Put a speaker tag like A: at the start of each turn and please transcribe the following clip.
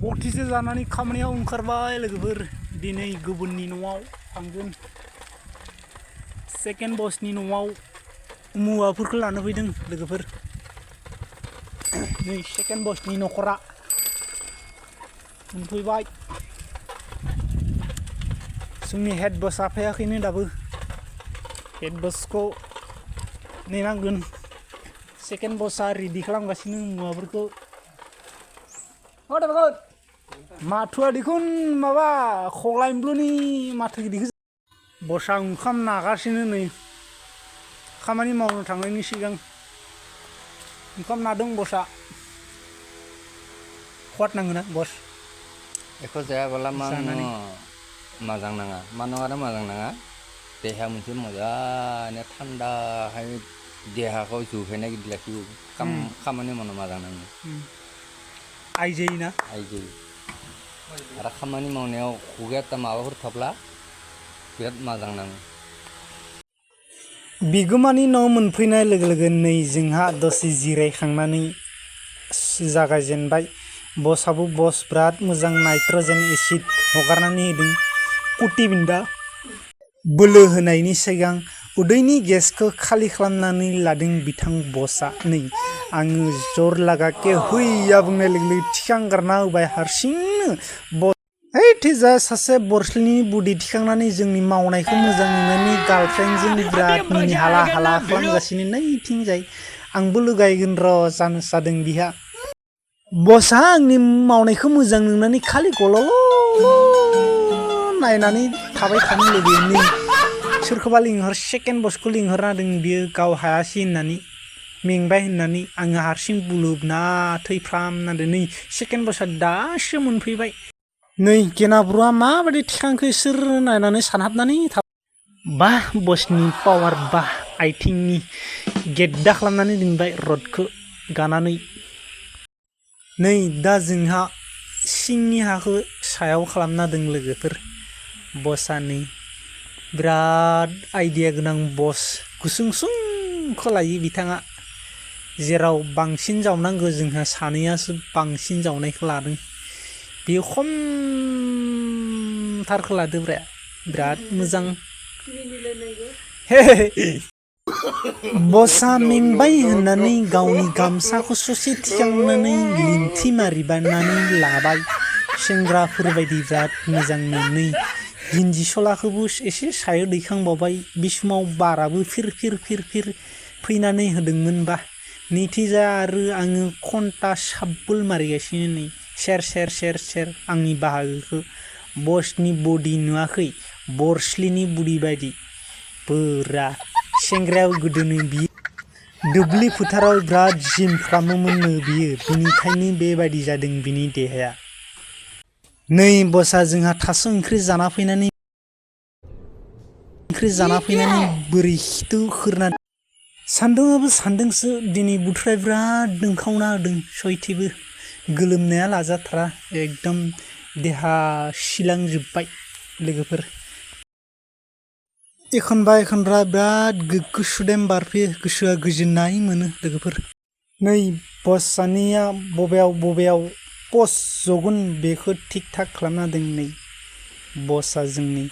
A: बोथिसे जानानै खामानियाव ओंखारबाय लोगोफोर दिनै गुबुननि न'आव थांगोन सेकेन्ड बसनि न'आव मुवाफोरखौ लानो फैदों लोगोफोर नै सेकेन्ड बसनि न'खरा मोनफैबाय जोंनि हेड बसआ फैयाखैनो दाबो हेड बसखौ नेनांगोन सेकेन्ड बसआ रेडि खालामगासिनो मुवाफोरखौ माथुआ दिखुन माबा खग्लायमब्लुनि माथो गिदिर बसआ ओंखाम नागासिनो नै खामानि मावनो थांनायनि सिगां ओंखाम नादों बसआ खवाद नाङोना बस
B: एखौ जायाबोला मोजां नाङा मानो आरो मोजां नाङा देहा मोनसे मोजाङै थान्दाहाय देहाखौ जुहैनाय गिदिर लाखियो खामानि मावनो मोजां नाङो
A: आइजोना
B: आइजो आरो खामानि मावनायाव खुगाया माबाफोर थाब्ला बिराद मोजां नाङो
A: बिगोमानि न' मोनफैनाय लोगो लोगो नै जोंहा दसे जिरायखांनानै जागायजेनबाय बसआबो बस बिराद मोजां नाइट्रजेन एसिड हगारनानै होदों कुटि बिन्दा बोलो होनायनि सिगां उदैनि गेसखौ खालि खालामनानै लादों बिथां बसआ नै आङो जर लागाके हैया बुंनाय लोगो लोगो थिखांगारना होबाय हारसिंनो बस हैथिजा सासे बरसलिनि बुदि थिखांनानै जोंनि मावनायखौ मोजां नुनानै गार्लफ्रेन्डजों बिराद मिनि हाला हाला खालामगासिनो नैथिंजाय आंबो लगायगोन र' जानो जादों बिहा बसआ आंनि मावनायखौ मोजां नुनानै खालि गल'ल' नायनानै थाबाय थानो लुबैयो सोरखौबा लिंहर सेकेन्ड बसखौ लिंहरना होदों बियो गाव हायासै होननानै मेंबाय होननानै आङो हारसिं बुलुबना थैफ्रामनांदों नै सेकेन्ड बसआ दासो मोनफैबाय नै गेनाब्रुआ माबायदि थिखांखो सोर नायनानै सानहाबनानै बा बसनि पावार बा आइथिंनि गेद्दा खालामनानै दोनबाय रडखौ गानानै नै दा जोंहा सिंनि हाखौ सायाव खालामना दों लोगोफोर बसआ नै बिराद आइडिया गोनां बस गुसुंखौ लायो बिथाङा जेराव बांसिन जावनांगौ जोंहा सानैयासो बांसिन जावनायखौ लादों बेयो खमथारखौ लादोब्रा बिराद मोजां बसआ मेंबाय होननानै गावनि गामसाखौ ससे थिखांनानै लिन्थि मारिबानानै लाबाय सेंग्राफोरबायदि बिराद मोजां मोनै गिन्जि सलाखौबो एसे सायाव दैखांबावबाय बे समाव बाराबो फिर फैनानै होदोंमोनबा नैथिजा आरो आङो घन्टा साब्बुल मारिगासिनो नै सेर आंनि बाहागोखौ बसनि बडि नुवाखै बरसलिनि बडि बायदि बोरा सेंग्रायाव गोदोनो बियो दुब्लि फोथाराव बिराद जिम खालामोमोननो बियो बिनिखायनो बेबायदि जादों बिनि देहाया नै बसआ जोंहा थास' ओंख्रि जाना फैनानै बोरै खिथु खोरना सान्दुंआबो सान्दोंसो दिनै बोथोरा बिराद दुंखावना होदों सयथिबो गोलोमनाया लाजाथारा एकदम देहा सिलांजोब्बाय लोगोफोर एखनबा बिराद गोग्गो सुदेम बारफैयो गोसोआ गोजोननाय मोनो लोगोफोर नै बस सानैया बबेयाव पस्ट जगोन बेखौ थिक थाक खालामना दों नै बसआ जोंनि